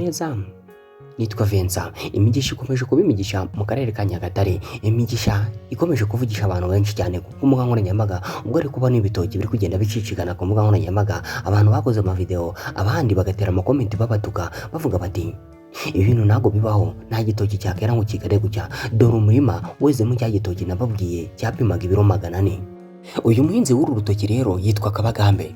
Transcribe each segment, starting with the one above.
Neza, nitwa Vincent. Imigisha ikomeje kuba imigisha mu karere ka Nyagatare, imigisha ikomeje kuvugisha abantu benshi cyane ku mbuga nkoranyambaga. Ubwo ari kubona ibitoki biri kugenda bicicikana ku mbuga nkoranyambaga, abantu bakoze amavideo, abandi bagatera amakomenti babatuka, bavuga bati: "Ibi bintu ntabwo bibaho, nta gitoki cyakera ngo kigare gutya." Dore umurima wezemo cya gitoki nababwiye cyapimaga ibiro 400. Uyu muhinzi w'uru rutoki rero yitwa Kabagambe.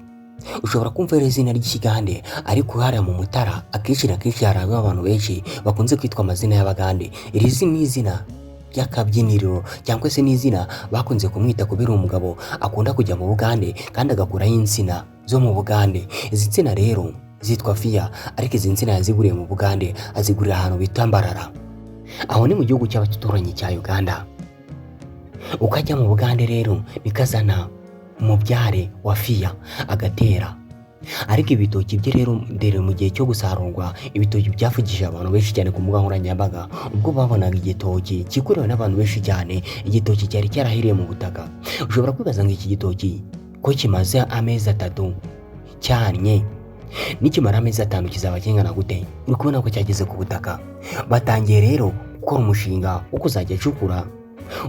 Ushobora kumva rero izina ry'ikigande, ariko hariya mu Mutara akenshi na kenshi hari abantu benshi bakunze kwitwa amazina y'Abagande. Iri ni izina ry'akabyiniriro cyangwa se n'izina bakunze kumwita kubera umugabo akunda kujya mu Bugande kandi agakuraho insina zo mu Bugande. Izi nsina rero zitwa fiya, ariko izi nsina yaziguriye mu Bugande, azigurira ahantu bita Mbarara. Aho ni mu gihugu cy'abaturanyi cya Uganda. Uko ajya mu Bugande rero bikazana umubyare wa fiya agatera. Ariko ibitoki bye rero, dore mu gihe cyo gusarurwa, ibitoki byavugishije abantu benshi cyane ku mbuga nkoranyambaga, ubwo babonaga igitoki gikorewe n'abantu benshi cyane, igitoki cyari cyarahiriye mu butaka. Ushobora kwibaza ngo iki gitoki ko kimaze amezi 3 cyannye, nikimara amezi 5 kizaba kingana gute? Uri kubona ko cyageze ku butaka. Batangiye rero gukora umushinga wo kuzajya acukura.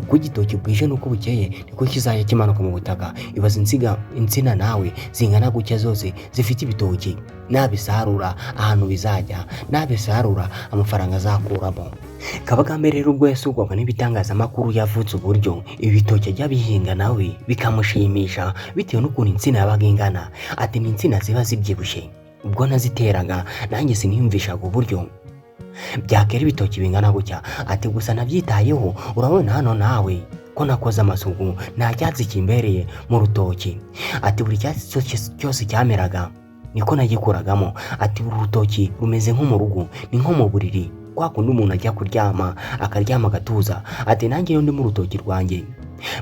Uko igitoki bwije n'uko bukeye niko kizajya kimanuka mu butaka. Ibaza insiga insina nawe zingana gutya zose zifite ibitoki, nabisarura ahantu bizajya, nabisarura amafaranga azakuramo. Kabagambe rero ubwo yasurwaga n'ibitangazamakuru, yavutse uburyo ibitoki ajya abihinga nawe bikamushimisha bitewe n'ukuntu insina yabaga ingana. Ati: "Ni insina ziba zibyibushye, ubwo naziteraga nanjye siniyumvishaga uburyo byakera ibitoki bingana gutya." Ati: "Gusa nabyitayeho, urabona hano nawe ko nakoze amasuku, nta cyatsi kimbereye mu rutoki." Ati: "Buri cyatsi cyose cyameraga niko nagikuragamo." Ati: "Uru rutoki rumeze nko mu rugo, ni nko mu buriri, kwa kundi umuntu ajya kuryama akaryama agatuza." Ati: "Nanjye iyo ndi mu rutoki rwanjye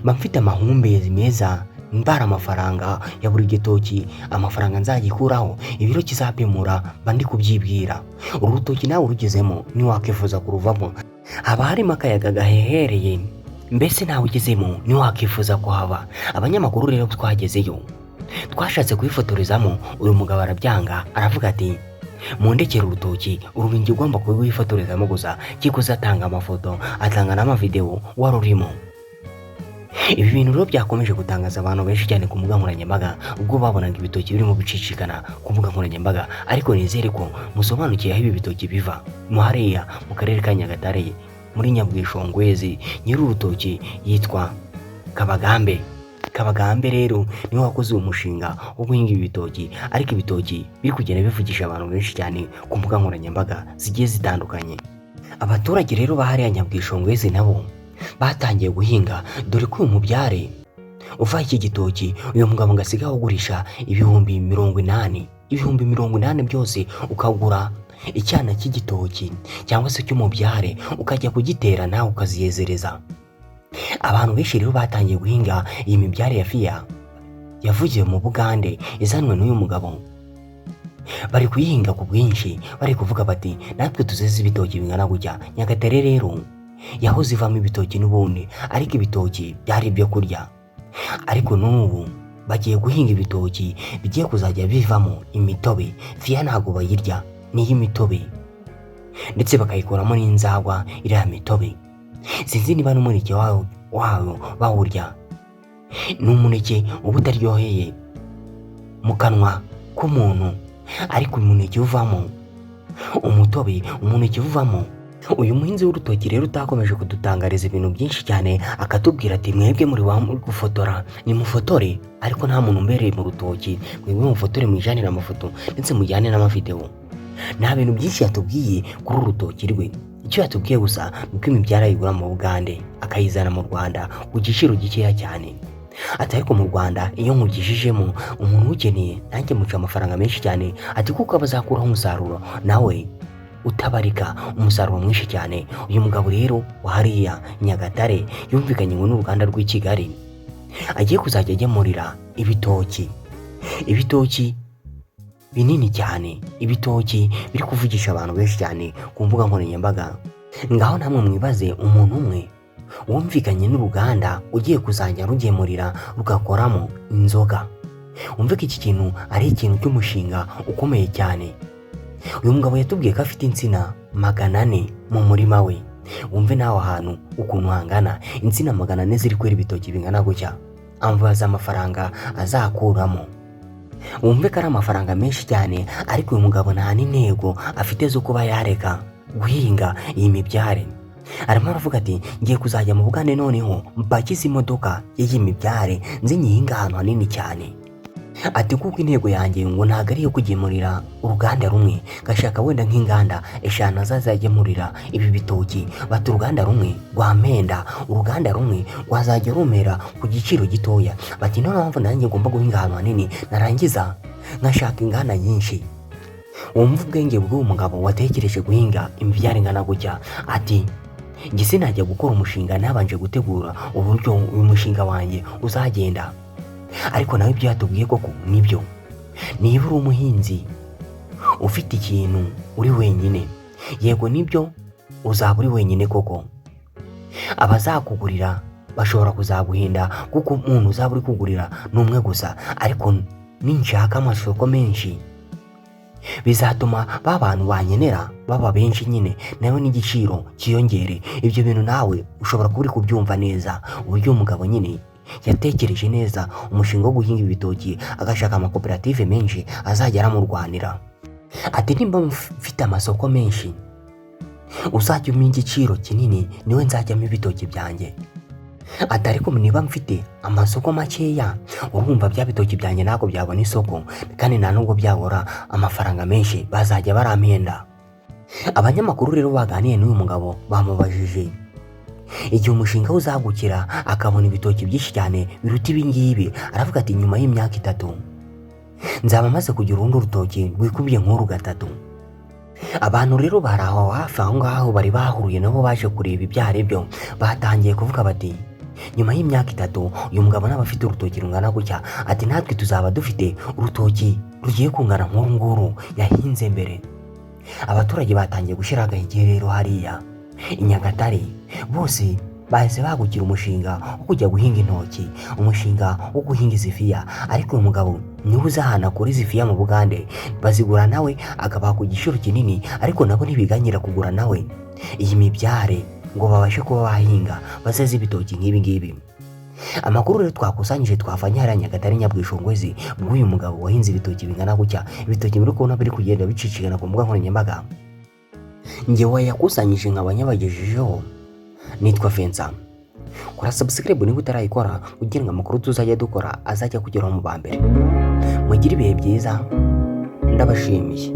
mba mfite amahumbezi meza, mbara amafaranga ya buri gitoki, amafaranga nzagikuraho, ibiro kizapimura, mba ndi kubyibwira." Uru rutoki nawe urugezemo ntiwakwifuza kuruvamo, haba harimo akayaga gahehereye, mbese nawe ugezemo ntiwakwifuza kuhaba. Abanyamakuru rero twagezeyo, twashatse kubifotorezamo, uyu mugabo arabyanga, aravuga ati: "Mundekere urutoki, urubingi ugomba kubifotorezamo gusa." Kikuze atanga amafoto, atanga n'amavidewo wari urimo. Ibi bintu rero byakomeje gutangaza abantu benshi cyane ku mbuga nkoranyambaga, ubwo babonaga ibitoki birimo bicicikana ku mbuga nkoranyambaga. Ariko nizere ko musobanukiye aho ibi bitoki biva. Mu hariya mu karere ka Nyagatare muri Nyabwishongwezi, nyiri urutoki yitwa Kabagambe. Kabagambe rero niwe wakoze uwo mushinga wo guhinga ibi bitoki, ariko ibitoki biri kugenda bivugisha abantu benshi cyane ku mbuga nkoranyambaga zigiye zitandukanye. Abaturage rero ba hariya Nyabwishongwezi nabo batangiye guhinga, dore ko uyu mubyare uva iki gitoki, uyu mugabo ngo asigaye agurisha 80,000. 80,000 byose ukagura icyana cy'igitoki cyangwa se cy'umubyare, ukajya kugitera nawe ukaziyezereza. Abantu benshi rero batangiye guhinga iyi mibyare ya fiya yavugiye mu Bugande izanwe n'uyu mugabo. Bari kuyihinga ku bwinshi, bari kuvuga bati: "Natwe tuzeze ibitoki bingana gutya." Nyagatare rero yahoze ivamo ibitoki n'ubundi, ariko ibitoki byari ibyo kurya. Ariko n'ubu bagiye guhinga ibitoki bigiye kuzajya bivamo imitobe. Fiya ntabwo bayirya, ni iy'imitobe, ndetse bakayikuramo n'inzagwa. Iriya mitobe sinzi niba n'umuneke wayo bawurya. Ni umuneke uba utaryoheye mu kanwa k'umuntu, ariko umuneke uvamo umutobe, umuneke uvamo. Uyu muhinzi w'urutoki rero utakomeje kudutangariza ibintu byinshi cyane, akatubwira ati: "Mwebwe muri wa muri gufotora nimufotore, ariko nta muntu umbereye mu rutoki, mwebwe mufotore, mwijanire amafoto ndetse mujyane n'amavidewo." Nta bintu byinshi yatubwiye kuri uru rutoki rwe. Icyo yatubwiye gusa ni uko imibyare ayigura mu Bugande akayizana mu Rwanda ku giciro gikeya cyane. Ati: "Ariko mu Rwanda iyo nkugijijemo umuntu uwukeneye, nanjye muca amafaranga menshi cyane." Ati: "Kuko aba azakuraho umusaruro nawe utabarika, umusaruro mwinshi cyane." Uyu mugabo rero wa hariya Nyagatare yumvikanye ngo n'uruganda rw'i Kigali agiye kuzajya agemurira ibitoki, ibitoki binini cyane, ibitoki biri kuvugisha abantu benshi cyane ku mbuga nkoranyambaga. Ngaho namwe mwibaze umuntu umwe wumvikanye n'uruganda ugiye kuzajya rugemurira rugakoramo inzoga. Wumve ko iki kintu ari ikintu cy'umushinga ukomeye cyane. Uyu mugabo yatubwiye ko afite insina 400 mu murima we. Wumve nawe ahantu ukuntu hangana, insina 400 ziri kwera ibitoki bingana gutya. Ambaza amafaranga azakuramo, wumve ko ari amafaranga menshi cyane. Ariko uyu mugabo nta n'intego afite zo kuba yareka guhinga iyi mibyare. Arimo aravuga ati ngiye kuzajya mu Bugande, noneho mbakize imodoka y'iyi mibyare nzi nyihinga ahantu hanini cyane. Ati kuko intego yanjye ngo ntabwo ari iyo kugemurira uruganda rumwe, gashaka wenda nk'inganda 5 azazagemurira ibi bitoki. Bati uruganda rumwe rwampenda, uruganda rumwe rwazajya rumera ku giciro gitoya. Bati niyo mpamvu nanjye ngomba guhinga ahantu hanini, narangiza nkashaka inganda nyinshi. Wumva ubwenge bw'uwo mugabo watekereje guhinga imibyare ingana gutya. Ati njye sinajya gukora umushinga nabanje gutegura uburyo uyu mushinga wanjye uzagenda. Ariko nawe ibyo yatubwiye koko nibyo. Niba uri umuhinzi ufite ikintu uri wenyine, yego nibyo uzaba uri wenyine koko, abazakugurira bashobora kuzaguhenda kuko umuntu uzaba uri kugurira ni umwe gusa. Ariko ninshaka amasoko menshi bizatuma ba bantu bankenera baba benshi nyine, nawe n'igiciro cyiyongere. Ibyo bintu nawe ushobora kuba uri kubyumva neza, uburyo umugabo nyine yatekereje neza umushinga wo guhinga ibitoki, agashaka amakoperative menshi azajya aramurwanira. Ati nimba mfite amasoko menshi, uzajya umpa igiciro kinini niwe nzajyamo ibitoki byanjye. Ati ariko niba mfite amasoko makeya, urumva bya bitoki byanjye ntabwo byabona isoko, kandi nta nubwo byabura amafaranga menshi bazajya barampenda. Abanyamakuru rero baganiye n'uyu mugabo bamubajije igihe umushinga we uzagukira akabona ibitoki byinshi cyane biruta ibi ngibi. Aravuga ati nyuma y'imyaka 3 nzaba maze kugira urundi rutoki rwikubye nk'uru 3. Abantu rero bari aho hafi aho ngaho bari bahuruye nabo baje kureba ibyo ari byo, batangiye kuvuga bati nyuma y'imyaka 3 uyu mugabo naba afite urutoki rungana gutya, ati natwe tuzaba dufite urutoki rugiye kungana nk'uru nguru yahinze mbere. Abaturage batangiye gushyira agahigi rero hariya i Nyagatare, bose bahise bagukira umushinga wo kujya guhinga intoki, umushinga wo guhinga izi fiya. Ariko uyu mugabo niwe uzi ahantu akura izi fiya mu Bugande, bazigura nawe akabaha ku giciro kinini, ariko nabo ntibiganyira kugura nawe iyi mibyare ngo babashe kuba bahinga bazeze ibitoki nk'ibi ngibi. Amakuru rero twakusanyije twavanye hariya Nyagatare Nyabwishongwezi bw'uyu mugabo wahinze ibitoki bingana gutya, ibitoki muri kubona biri kugenda bicicikana ku mbuga nkoranyambaga, njye wayakusanyije nkaba nyabagejejeho. Nitwa Vincent. Kora subscribe niba utarayikora kugira ngo amakuru tuzajya dukora azajya kugeraho mu ba mbere. Mugire ibihe byiza, ndabashimiye.